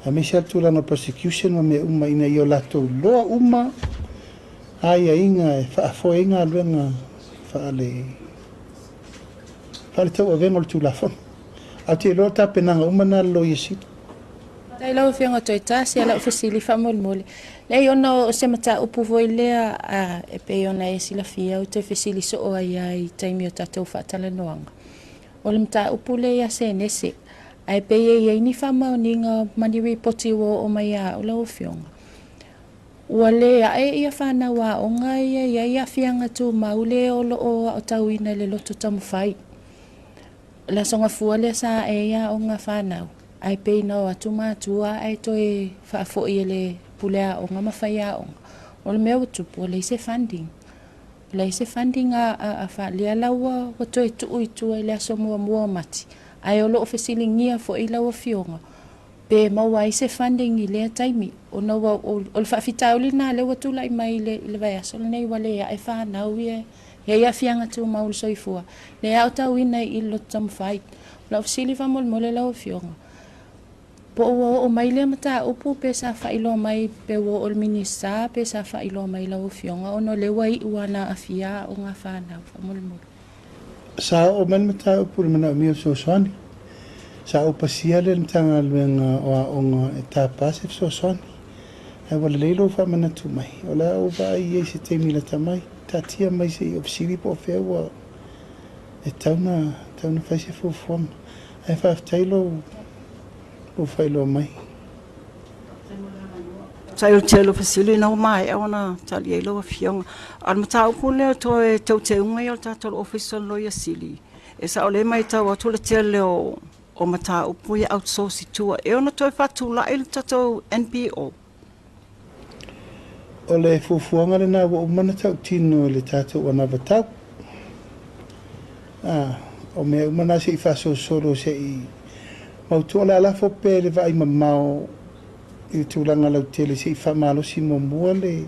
Aemaise lava le tulaga o le prosecution ma mea uma ina ia o latou iloa uma Aiaiga e faafoe ai galuega faale faale tauavega o le Tulafono. Ae ou te iloa o tapenaga uma na a le Loia Sili. Faafetai lau Afioga Toetasi, a lau fesili faamolemole. Leai ona o se mataupu foi lea e pei ona e silafia ou te fesili soo ai lava i taimi o tatou faatalanoaga. O le mataupu lea ia Senese, ae pei e i ai ni faamaoniga ma ni ripoti ua oo mai ia au lau Afioga. Ua le ae ia fanau aoga ia i ai aafiaga tumau le o lo o aotauina i le loto taumafai. O le Aso Gafua lea sa ae ai aoga a fanau, ae pei na o atu matua ae toe faafoi e le pule aoga ma faiaoga. O le mea ua tupu, ua leai se funding. Ua leai se funding a lea la ua toe tuu i tua i le aso muamua o Mati, ae o lo o fesiligia foi lau Afioga pe maua ai se funding i lea taimi, ona ua, o le faafitauli lena lea ua tulai mai i le vaiaso lenei, ua le ae fanau ia e i ai aafiaga tumau o le soifua, lea e aotauina i le loto taumafai. O lau fesili faamolemole lau Afioga, po o ua oo mai lea mataupu pe sa faailoa mai, pe ua oo i le Minisita pe sa faailoa mai i lau Afioga, ona o lea ua iu lava ina aafia aoga a fanau faamolemole. Sa oo mai le mataupu i le manaomia o fesoasoani. Sa ou pasia le Matagaluega o Aoga e tapa se fesoasoani. Ae ua lelei lou faamanatu mai. O le a ou vaai i ai i se taimi lata mai. Taatia mai se i ou fesili po o fea ua e tatau ona fai se fuafuaga. Ae faafetai lou faailoa mai. Faafetai o le tele o fesili na ua maea ona tali ai lau Afioga. A o le mataupu lea o toe teuteuga ia o le tatou Ofisa o le Loia Sili, e sao o lea e matau atu o le tele o mataupu ia e outsource i tua, e ono toe faatulai le tatou NPO? O le fuafuaga lena ua uma ona tautino i le tatou anavatau. O mea uma na se i faasolosolo se i mautu. O le a lafo pea i le vaai mamao i le tulaga lautele se i faamalosi muamua le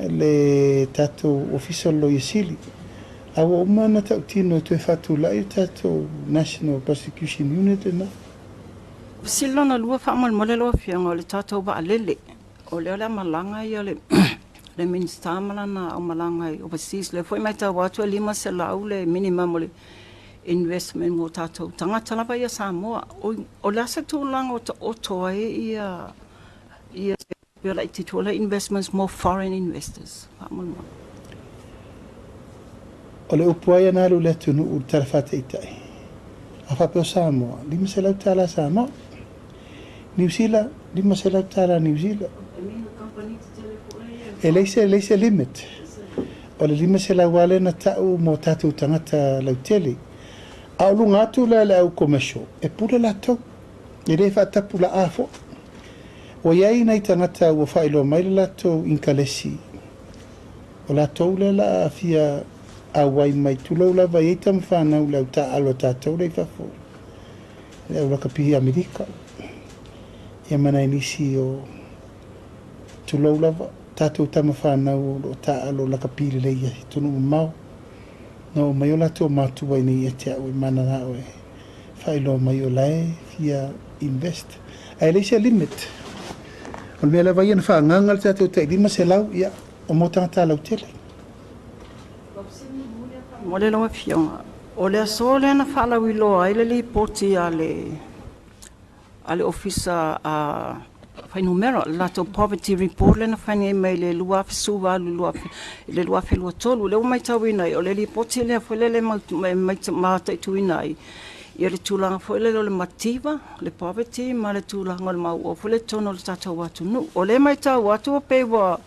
le tatou Ofisa o le Loia Sili. A ua uma ona tautino e toe faatulai le tatou National Prosecution Unit lena. Fesili lona lua faamolemole lau Afioga, o le tatou vaalele, o lea o le a malaga ia le le Minisita ma lana aumalaga i overseas, lea foi e matau atu e $500 le minimum o le investment mo tatou tagata lava ia Samoa. O le a se tulaga o taoto ai ia ia se laitiiti foi lea investments mo foreign investors faamolemole? O le upu lava ia na alu i le atunuu i le Tala Faataitai, a faapea o Samoa, $500 Samoa. Niu Sila, $500 Niu Sila. E leai se, leai se limit. O le 500 lava lea na tau mo tatou tagata lautele. A o luga atu la le au commercial, e pule latou. E le faatapulaa foi. Ua i ai nai tagata ua faailoa mai le latou inkalesi, o latou lea la a fia auai mai, tulou lava, e i ai tama fanau i le au taaalo a tatou lea i fafo. Le au lakapi i Amerika, ia ma nai nisi o, tulou lava, tatou tama fanau o lo o taaalo lakapi lelei i atunuu mamao. Na oo mai o latou matua i nei ia te au e mananao e faailoa mai o la e fia invest. Ae leai se limit. O le mea lava ia na faaagaga le tatou tai 500, ia, o mo tagata lautele. Mo le lau Afioga, o le aso lea na faalauiloa ai le lipoti a le Ofisa Fuainumera, le latou poverty report lea na fai nei mai le 2018 i le 2023. O lea ua matauina ai, o le lipoti lea foi lele e mataituina ai ia le tulaga foi lele o le mativa, le poverty ma le tulaga o le mauoa foi lea i totonu o le tatou atunuu. O lea e matau atu e pei ua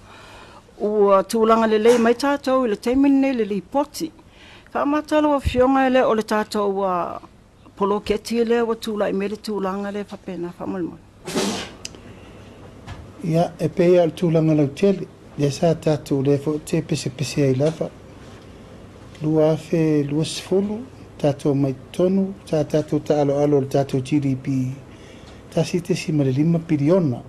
Ua tulaga lelei mai tatou i le taimi lenei i le lipoti. Faamata lau Afioga e le o le tatou poloketi lea ua tulai mai le tulaga lea faapena faamolemole. Ia, e pei lava o le tulaga lautele, lea sa tatou lea foi ou te pesepese ai lava, 2020, tatou omai totonu, sa tatou taaloalo i le tatou GDP 1.5 piliona.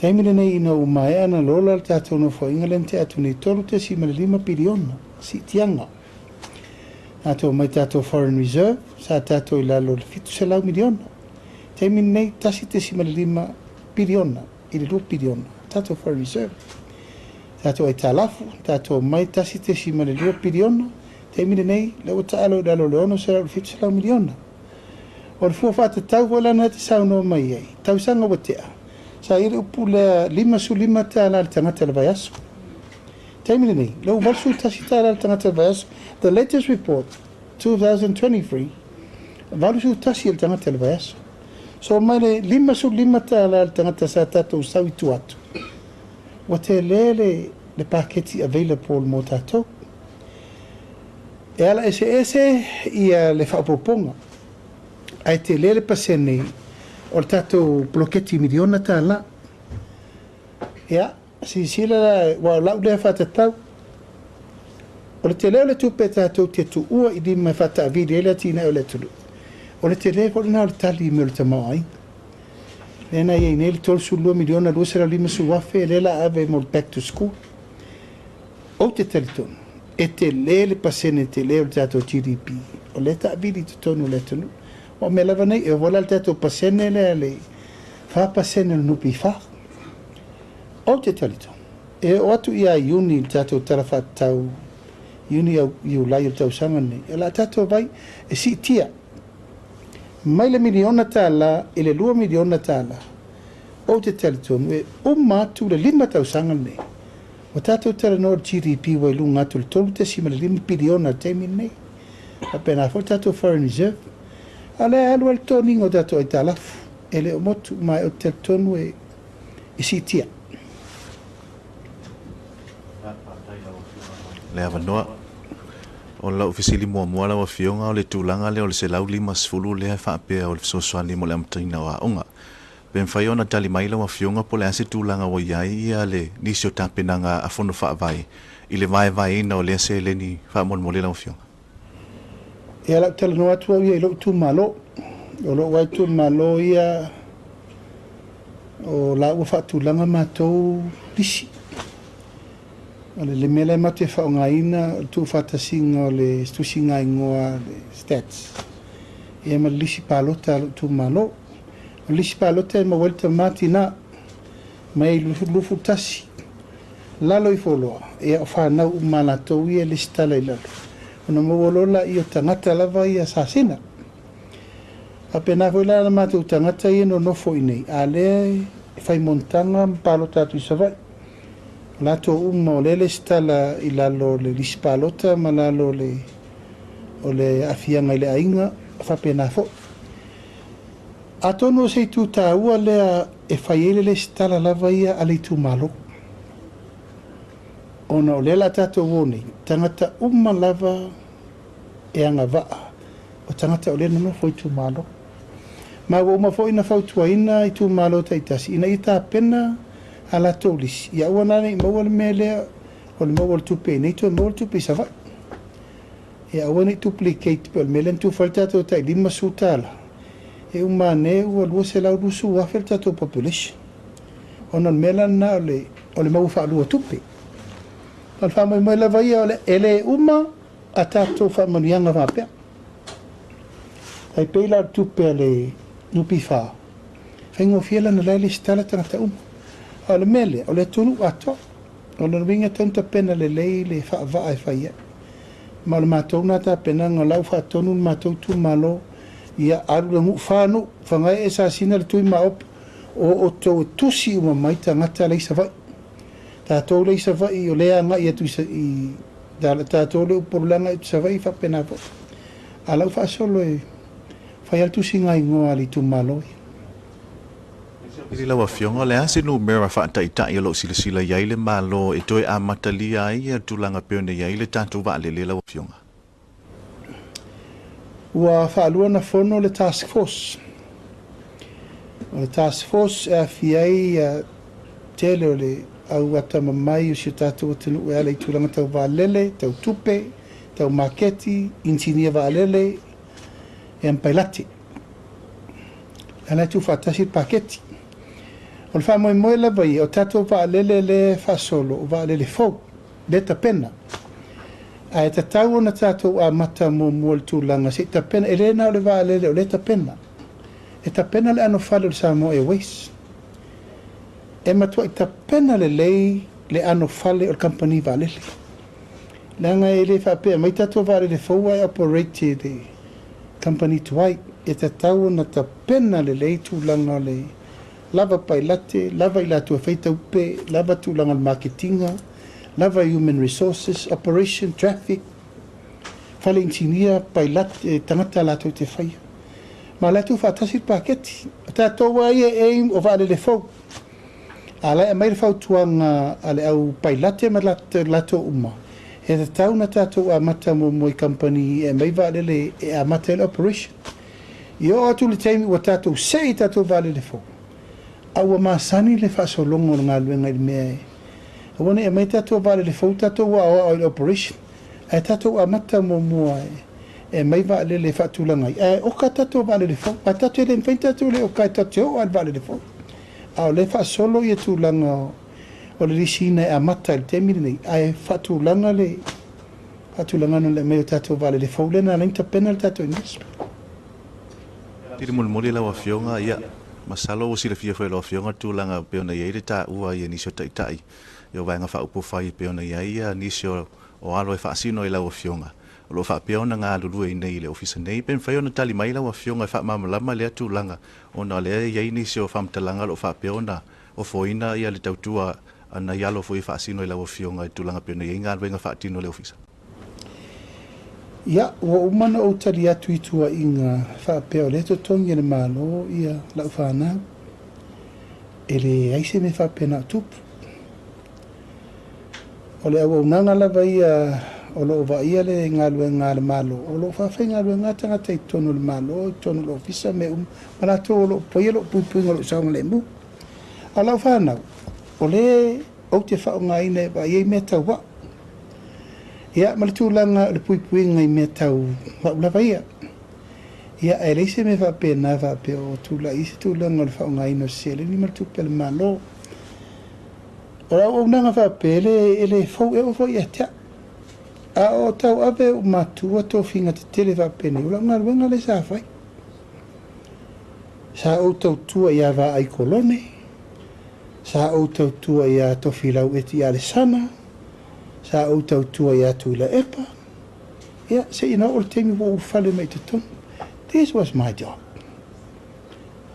Taimi lenei ina ua maea ona lola le tatou nofoaiga lea na tea atu nei 3.5 piliona siitiaga. Na atoa mai tatou foreign reserve sa tatou i lalo o le 700 miliona. Taimi lenei 1.5 piliona i le 2 piliona tatou foreign reserve. Tatou aitalafu, tatou omai 1.2 piliona, taimi lenei, lea ua taalo i lalo o le 670 miliona. O le fua faatatau foi la lena e te saunoa mai ai, tausaga ua tea, sa i ai le upu lea $55 le tagata i le vaiaso. Taimi lenei, lea ua $81 le tagata i le vaiaso. The latest report, 2023, 81 le tagata i le vaiaso. So mai le $55 le tagata sa tatou sau i tua atu, ua tele le paketi available mo tatou. E ala eseese ia le faaopoopoga, ae tele le pasene o le tatou poloketi miliona tala. Ia, silasila la, aua o lau lea faatatau, o le tele o le tupe tatou te tuua i lima e faataavili ai le atinae o le atunuu, o le tele foi lena o le tali i mea o le tamaoaiga. Lea na i ai nei le 32 miliona 250 afe lea la ave mo le back to school. Ou te talitonu, e tele le pasene tele o le tatou GDP o lea e taavili i totonu o le atunuu. Aua o mea lava nei, e oo foi la i le tatou pasene lea le 4% o le NPF. Ou te talitonu, e oo atu ia Iuni i le tatou Tala Faatatau, Iuni au Iulai o le tausaga lenei, o le a tatou vai e siitia mai le miliona tala i le $2 miliona tala. Ou te talitonu e uma atu le 5 tausaga lenei, ua tatou talanoa i le GDP ua i luga atu i le 3.5 piliona i le taimi lenei. Faapena foi le tatou foreign reserve. A o lea e alu ai le toniga o tatou aitalafu, e le o motu, ma ou te talitonu e siitia. Le avanoa. O lau fesili muamua lau Afioga, o le tulaga lea o le 150 lea e faapea o le fesoasoani mo le amataina o aoga. Pe mafai ona tali mai lau Afioga po o le a se tulaga ua i ai ia le nisi o tapenaga a Fono Faavae i le vaevaeina o lea seleni faamolemole lau Afioga. Ia, o le a ou talanoa atu au ia i lou itumalo. O lou lava itumalo ia, o la ua faatulaga matou lisi. O le mea la e matou te faaaogaina, o le tuufaatasiga o le tusiga igoa le stats, ia ma le lisi palota a lou itumalo. O le lisi palota e maua ai le tama tina mai 21 lalo ifo loa, ia o fanau uma a latou ia e lesitala i lalo, ona maua loa laia o tagata lava ia sasina. Faapena foi la na matou tagata ia nonofo i inei, a lea e fai monotaga ma palota atu i Savaii. O latou uma o lea e lesitala i lalo o le lisi palota ma lalo o le aafiaga i le aiga, faapena foi. Atonu o se itu taua lea e fai ai le lesitala lava ia a le itumalo, ona o lea la tatou o nei, tagata uma lava e agavaa o tagata o lea nonofo i itumalo. Ma ua uma foi na fautuaina itumalo taitasi ina ia tapena a latou lisi, ia aua la ne i maua le mea lea o le maua o le tupe i inei toe maua le tupe i Savaii. Ia aua ne i duplicate pe o le mea lea na tufa ai le tatou tai $50, e uma ane ua 220,000 le tatou population. Ona o le mea la lena o le maua faalua o tupe. O le faamoemoe lava ia o le, e le uma a tatou faamanuiaga faapea. Tai pei la o le tupe a le NPF, faigofie lana la e lesitala tagata uma. A o le mea lea, o le atunuu atoa. O lona uiga e tatau ona tapena lelei le faavaa e fai ai. Ma o le matou lena tapenaga, o la ua faatonu le matou itumalo, ia alu le nuu, fa nuu, Fagaee, Sasina, le Tui Maopo, o outou e tusi uma mai tagata la i Savaii. Tatou la i Savaii, o lea e agai atu i tatou le Upolu la e agai atu i Savaii, faapena foi. A o la ua faasolo e fai lava le tusiga igoa a le itumalo ia. I lau Afioga, o le a se numera faataitai o lo o silasila i ai le Malo e toe amatalia ai le tulaga pei ona i ai le tatou vaalele lau Afioga? Ua faalua ona fono le task force. O le task force e aafia ai tele o le au atamamai o si o tatou atunuu e ala i tulaga tau vaalele, tau tupe, tau maketi, inisinia vaalele, ia ma pailate. O la e tuufaatasi le paketi. O le faamoemoe lava ia, o tatou vaalele lea e faasolo, o vaalele fou, lea e tapena. Ae tatau ona tatou amata muamua le tulaga se i tapena, e le na o le vaalele o lea e tapena. E tapena le anofale o le Samoa Airways. E matuai tapena lelei le anofale o le kamupani vaalele. Leaga e le faapea mai tatou vaalele fou ae operate e le kamupani tuai. E tatau ona tapena lelei tulaga o le lava pailate, lava i latou e fai taupe, lava tulaga o le maketiga, lava human resources, operation, traffic, fale inisinia, pailate, tagata latou te faia. Ma o la e tuufaatasi le paketi. O tatou lava ia e aim o vaalele fou. A o la e aumai le fautuaga a le au pailate ma latou uma, e tatau ona tatou amata muamua i kamupani e aumai vaalele e amata ai le operation. I oo atu i le taimi ua tatou see i tatou vaalele fou, a ua masani le faasologa o le galuega i le mea e aua ne i aumai tatou vaalele fou tatou aoao i le operation, ae tatou amata muamua e aumai vaalele e faatulaga ai, ae oka tatou vaalele fou. Aua tatou e le mafai ona tatou le oka e tatou te oo lava i le vaalele fou. A o lea e faasolo ia tulaga o le lisiina e amata i le taimi lenei, ae faatulaga le faatulagana o le aumai o tatou vaalele fou lea na ala ai ona tapena le tatou investment. Tili mulimuli lau Afioga, ia, masalo ua silafia foi e lau Afioga le tulaga e pei ona i ai le taua i nisi o Taitai o Vaega Faaupufai e pei ona i ai nisi o alo e faasino i lau Afioga o lo o faapea ona galulue i inei i le Ofisa nei. Pe mafai ona tali mai lau Afioga e faamalamalama lea tulaga ona o lea e i ai nisi o faamatalaga o lo o faapea ona ofoina le tautua a nai alo foi e faasino i lau Afioga i le tulaga e pei ona i ai galuega faatino a le Ofisa. Ia, ua uma ona ou tali atu i tuuaiga faapea o lea e totogi e le Malo ia lau fanau. E leai se mea faapena o tupu. O le auaunaga lava ia o lo o vaaia le galuega a le Malo, o lo o faafaigaluega lava tagata i totonu o le Malo, i totonu o le Ofisa, mea uma, ma latou o lo o faia lou puipuiga o lou saogalemu. A o lau fanau, o lea ou te faaaogaina e vaai ai mea tau vaa. Ia, ma le tulaga o le puipuiga i mea tau vau lava ia. Ia, ae leai se mea faapena faapea o tulai ai se tulaga o le faaaogaina o se seleni ma le tupe a le Malo. O le auaunaga faapea, e le, e le fou, e oo foi ia te au. A o tauave e ou matua tofiga tetele faapenei, o lau galuega lea sa fai. Sa ou tautua ia Vaai Kolone, sa ou tautua ia Tofilau Eti Alesana, sa ou tautua ia Tuilaepa, ia, seia na oo le taimi ua ou ulufale mai i totonu. This was my job.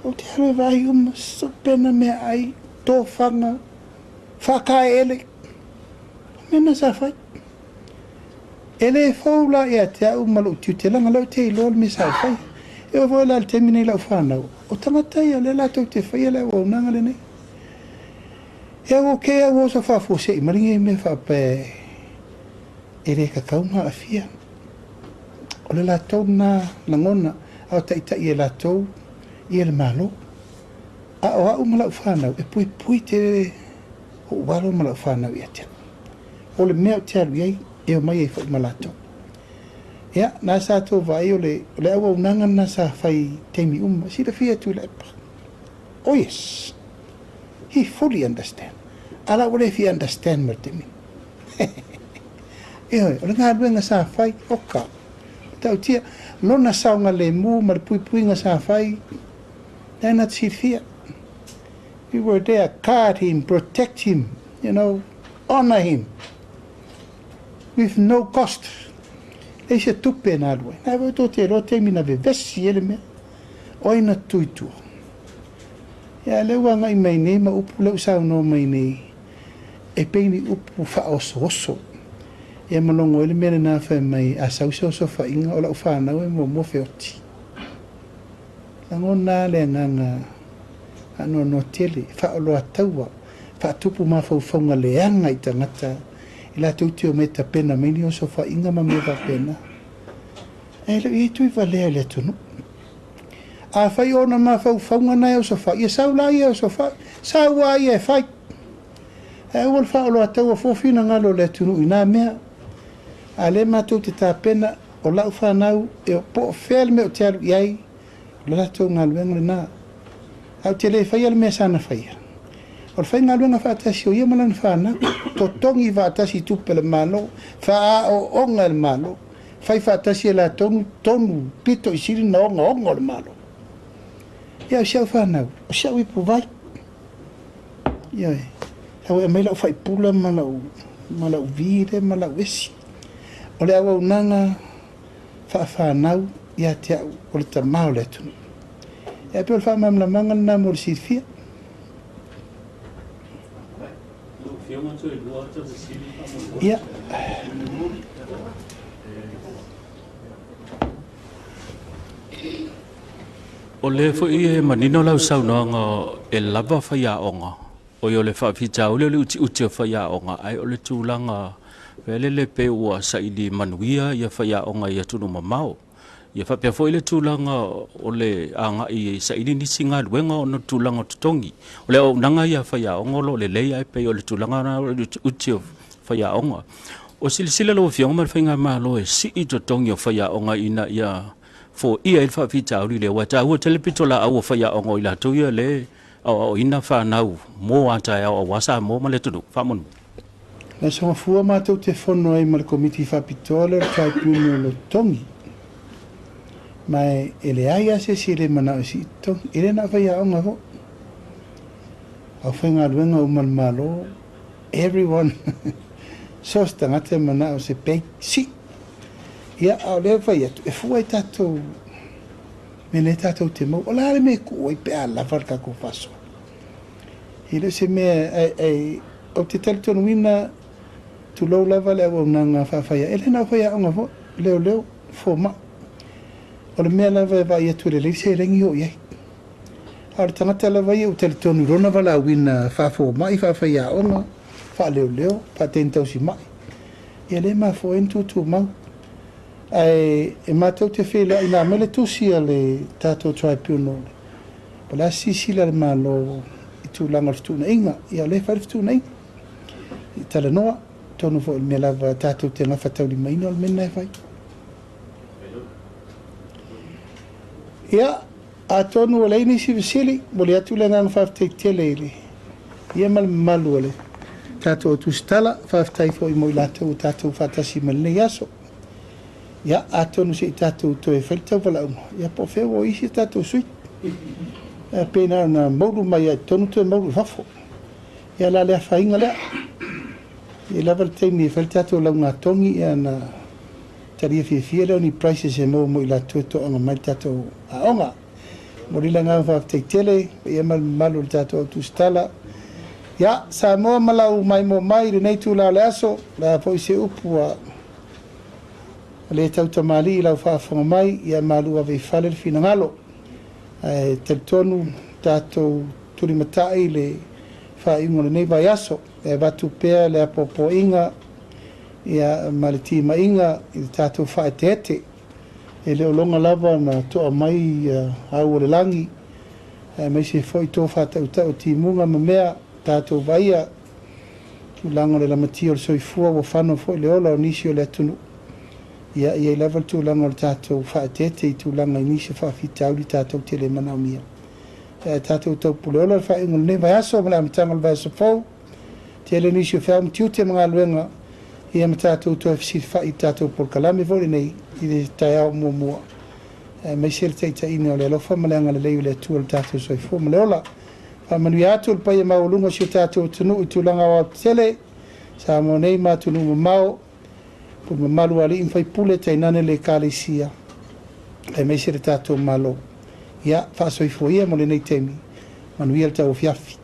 Ou te alu e vaai uma, sopena meaai, tofaga, faakaeele. O mea na sa fai. E le fou la ia te au ma lou tiute, leaga o lea ou te iloa le mea sa ou faia. E oo foi la i le taimi nei i lau fanau, o tagata ia o lea latou te faia le auaunaga lenei. E au ok au oso faafuasei ma lenei mea faapea e le tatau ona aafia. O le latou lena lagona, a o taitai e latou ia le Malo. A o au ma lau fanau, e puipui tele ou alo ma lau fanau ia te au. O le mea ou te alu i ai, e omai ai foi ma latou. Ia, na sa tou vaai o le, o le auaunaga lena sa fai i taimi uma. Silafia e Tuilaepa. Oh yes. He fully understand. A la ua le fia understand ma le taimi. Ioe, o le galuega sa fai, oka. Matautia, lona saogalemu ma le puipuiga sa fai, lea na te silafia. We were there, guard him, protect him, you know, honour him with no cost. Leai se tupe na alu ai. Na e tou te iloa taimi na vevesi ai le mea. O ai na tutu i tua? Ia, lea ua agai mai nei ma upu lea ua saunoa mai nei, e pei ni upu faaosooso. Ia ma logo ai le mea lena fai mai, a sau se osofaiga, o lau fanau e muamua feoti. Lagona lava le agaga faanoanoa tele, faaoloataua, faatupu mafaufauga leaga i tagata i latou te omai e tapena mai ni osofaiga ma mea faapena. Ae le o i ai tuivalea i le atunuu. Afai o ona mafaufauga na e osofai, ia sau la ia e osofai, sau lava ia e fai. Ae aua le faaoloataua fua finagalo o le atunuu i na mea. A lea matou te tapena, o lau fanau, e po o fea le mea ou te alu i ai, o le latou galuega lena. Ae ou te le faia le mea sa na faia. O le faigaluega faatasi o ia ma lana fanau, totogi faatasi tupe a le Malo, faaaooga e le Malo, fai faatasi e latou tonu pito i sili na ogaoga o le Malo. Ia, o si au fanau, o si au ipuvai. Ioe. La ua e aumai lau faipula ma lau ma lau vi lea ma lau esi. O le auaunaga faafanau ia te au o le tama o le atunuu. Ia pei o le faamalamalamaga lena mo le silafia. Ia. O lea foi e manino lau saunoaga e lava faiaoga, oi o le faafitauli o le utiuti o faiaoga, ae o le tulaga felele pe ua saili manuia ia faiaoga i atunuu mamao. Ia faapea foi le tulaga o le agai e saili nisi galuega ona o tulaga o totogi. O le auaunaga ia faiaoga o lo o lelei, ae pei o le tulaga lena o le utiuti o faiaoga. O silasila lau Afioga ma le faigamalo e sii totogi o faiaoga ina ia foia ai le faafitauli lea, aua e taua tele pitolaau a faiaoga, o i latou ia lea aoaoina fanau mo a taeao aua Samoa ma le atunuu. Faamolemole. Na soga matou te fono ai ma le Komiti Faapitoa lea o le Tribunal o Totogi. Ma e leai lava se isi e le manao e sii totogi. E le na o faiaoga foi. Aufaigaluega uma a le Malo, everyone, so o se tagata e manao se pay sii. Ia, a o lea e fai atu, e fua i tatou mea lea tatou te maua. O le a le mea e tuu ai pe a lava le tatou faasoa? E le o se mea, ae ou te talitonuina, tulou lava le auaunaga faafaia, e le na o faiaoga foi, leoleo, fomai. O le mea lava e vaai atu e lelei le seleni o i ai. A o le tagata lava ia ua talitonu i lona valaauina faafomai, faafaiaoga, faaleoleo, faateni tausimai. Ia lea e mafua ai ona tutumau. Ae e matou te feiloai na aumai le tusi a le tatou tribunal, po o le a se silasila a le Malo i tulaga o le fetuunaiga. Ia o lea e fai le fetuunaiga. I talanoa, atonu foi o le mea lava tatou te gafataulimaina o le mea lena e fai. Ia, atonu ua leai nisi fesili, momoli atu le agaga faafetai tele i le ia ma le mamalu o le tatou tusitala. Faafetai foi mo i latou ua tatou faatasi mai lenei aso. Ia, atonu se i tatou toe fai le tauvalaauga, ia po o fea ua o isi tatou sui. Ia, pei na ona moulu mai lava i totonu toe moulu i fafo. Ia, o le a le afaina lea. E i ai lava le taimi e fai le tatou laugatogi, ia ona talia fiafia lea o ni prizes e maua mo i latou e toaga mai le tatou aoga. Momoli le agaga faafetai tele, paia ma le mamalu o le tatou au tusitala. Ia, Samoa ma lau maimoa mai i lenei itula o le aso, o le a foi se upu ua le tautamalii i lau faafofoga mai, ia malu ave i fale le finagalo. Ae talitonu tatou tulimatai le faaiuga o lenei vaiaso, e avatu pea le apoapoaiga ia ma le timaiga i le tatou faaeteete. E le o loga lava ona toa mai au o le lagi, aemaise foi tō faatautau o timuga ma mea tatou vaaia tulaga o le lamatia o le soifua ua fano foi le ola o nisi o le atunuu. Ia, e i ai lava le tulaga o le tatou faaeteete i tulaga i nisi o faafitauli tatou te le manaomia. Ae tatou taupuleola le faaiuga o lenei vaiaso ma le amataga o le vaiaso fou. Tele nisi o feau ma tiute ma galuega, ia ma tatou toe fesilafai i le tatou polokalame foi lenei i le taeao muamua, aemaise le taitaiga o le alofa ma le agalelei o le Atua i le tatou soifua ma le ola. Faamanuia atu le paia maualuga o si o tatou atunuu i tulaga aoaotetele, Samoa nei ma atunuu mamao, pule mamalu a alii ma faipule, tainane le Ekalesia, aemaise le tatou Malo. Ia, faasoifua ia mo lenei taimi, manuia le tauafiafi.